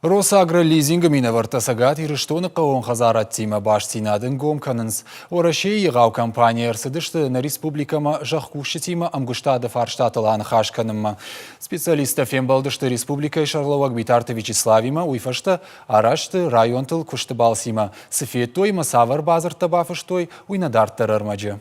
Росагролизинг-ы минӕвӕрттӕ Цӕгат Ирыстоны хъӕууон хӕдзарадтимӕ бастдзинад ӕнгом кӕнынц. Уӕрӕсейы егъау компанийӕ ӕрцыдысты нӕ республикӕмӕ зӕхкусджытимӕ ӕмгуыстады фарстатыл аныхас кӕнынмӕ. Специалисттӕ фембӕлдысты республикӕйы сӕргълӕууӕг Битарты Вячеславимӕ, уый фӕстӕ арӕзты районтыл куысты балцимӕ. Цы федтой ӕмӕ цавӕр бадзырдтӕ бафыстой, уый нӕ дарддӕр ӕрмӕджы.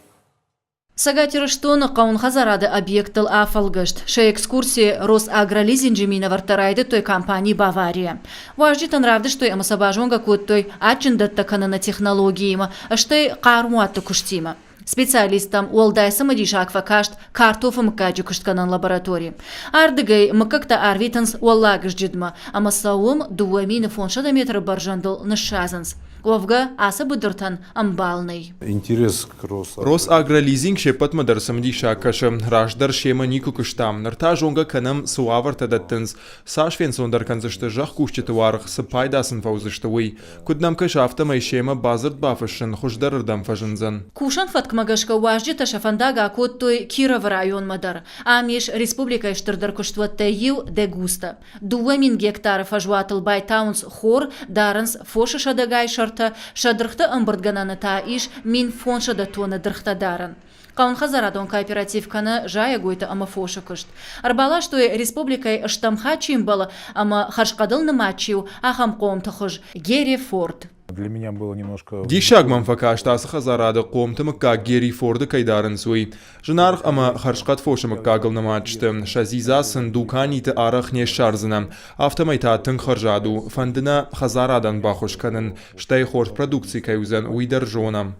Цӕгат Ирыстоны хъӕуынхӕдзарады объекттыл афӕлгӕст. Сӕ экскурси Росагролизинджы минӕвӕрттӕ райдыдтой компани «Бавария». Уазджытӕн равдыстой ӕмӕ сӕ базонгӕ кодтой адджын дӕттӕ кӕныны технологиимӕ, стӕй хъӕрмуатты куыстимӕ. Специалисттӕм уӕлдай цымыдисаг фӕкаст картофы мыггаджы куыстгӕнӕн лаборатори. Ардыгӕй мыггӕгтӕ арвитынц Уӕллаг Зджыдмӕ ӕмӕ сӕ уым 2500 метры бӕрзӕндыл ныссадзынц. Уӕвгӕ, ацы быдыртӕн ӕмбал нӕй. Интерес к Росагролизинг се ппӕтмӕ дӕр цымыдисаг кӕсы. Раздӕр семӕ никуы куыстам, ныр та зонгӕ кӕнӕм, цы уавӕртӕ дӕттынц, цас фенцондӕр кӕндзысты зӕхкусджыты уаргъ, цы пайда сын фӕуыдзысты, уый. Куыд нӕм кӕсы, афтӕмӕй семӕ бадзырд бафыссын хуыздӕрырдӕм фӕзындзӕн. Кусӕн фӕткмӕ гӕсгӕ уазджытӕ сӕ фӕндаг акодтой Кировы районмӕ дӕр. Ам ис республикӕйы стырдӕр куыстуӕттӕй иу Дегуста. 2000 гектары фӕзуатыл байтауынц хор, дарынц фосы сӕдӕгай сӕртӕ, сӕ дыргъты ӕмбырдгӕнӕны та ис 1500 тонны дыргътӕ дарын. Хъӕуынхӕдзарадон кооператив кӕны зайӕгойты ӕмӕ фосы куыст. Ӕрбаластой республикӕйы стӕм хатт чи ӕмбӕлы ӕмӕ хӕрзхъӕдыл нымад чи у, ахӕм хъомты хуыз Герефорд. Для меня было немножко... Диссаг мӕм фӕкаст ацы хӕдзарады хъомты мыггаг Герифорды кӕй дарынц, уый. Зынаргъ ӕмӕ хӕрзхъӕд фосы мыггагыл нымад сты, сӕ дзидза сын дуканиты арӕх не ссардзынӕ. Афтӕмӕй та тынг хӕрзад у, фӕнды нӕ хӕдзарадӕн баххуыс кӕнын, стӕй хорз продукци кӕй уыдзӕн, уый дӕр зонӕм.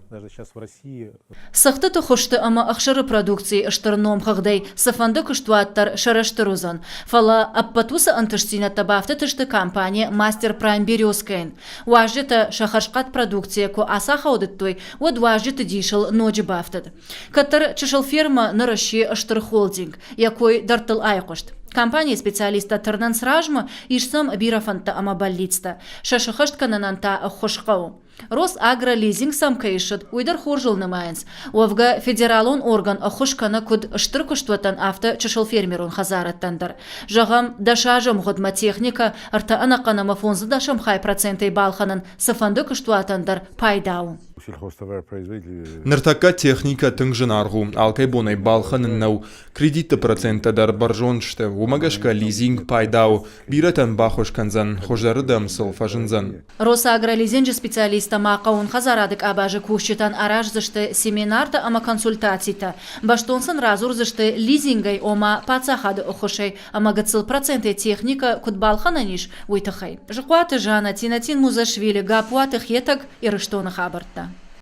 Цыхтыты хуызты ӕмӕ ӕхсыры продукцийы стыр номхыгъдӕй цыфӕнды куыстуат дӕр сӕрыстыр уыдзӕн. Фӕлӕ ӕппӕт уыцы ӕнтыстдзинӕдтӕ бафтыдысты компани Мастер Прайм Березка-йӕн. Уазджытӕ сӕ хӕрзхъӕд продукцийӕ куы ацахаудыдтой, уӕд уазджыты дисыл ноджы бафтыд. Кӕддӕр чысыл фермӕ ныр сси стыр холдинг, йӕ кой дӕрдтыл айхъуыст. Компанийы специалисттӕ тырнынц размӕ, ис сӕм бирӕ фӕндтӕ ӕмӕ бӕллицтӕ. Сӕ сыххӕст кӕнынӕн та ӕххуыс хъӕуы. Росагролизинг сӕм кӕй ссыд, уый дӕр хорзыл нымайынц. Уӕвгӕ, федералон орган ӕххуыс кӕны куыд стыр куыстуӕттӕн, афтӕ чысыл фермерон хӕдзарӕдтӕн дӕр. Зӕгъӕм, дӕс азы ӕмгъуыдмӕ техникӕ ӕртӕ ӕнӕхъӕн ӕмӕ фондзӕдӕсӕм хай процентӕй балхӕнын цыфӕнды куыстуатӕн дӕр пайда у. Ныртӕккӕ техникӕ тынг зынаргъ у, алкӕй бон ӕй балхӕнын нӕу. Кредитты проценттӕ дӕр бӕрзонд сты, уымӕ гӕсгӕ лизинг пайда у, бирӕтӕн баххуыс кӕндзӕн, хуыздӕрырдӕм сыл фӕзындзӕн. Росагролизинджы специалисттӕ ма хъӕууон хӕдзарады къабазы кусджытӕн араздзысты семинартӕ ӕмӕ консультацитӕ. Бӕстон сын радзурдзысты лизингӕй, ома паддзахады ӕххуысӕй ӕмӕ гыццыл процентӕй техникӕ куыд балхӕнӕн ис, уый тыххӕй. Зыхъуаты Жанна, Тинатин Музашвили, Гаппуаты Хетӕг, Ирыстоны хабӕрттӕ.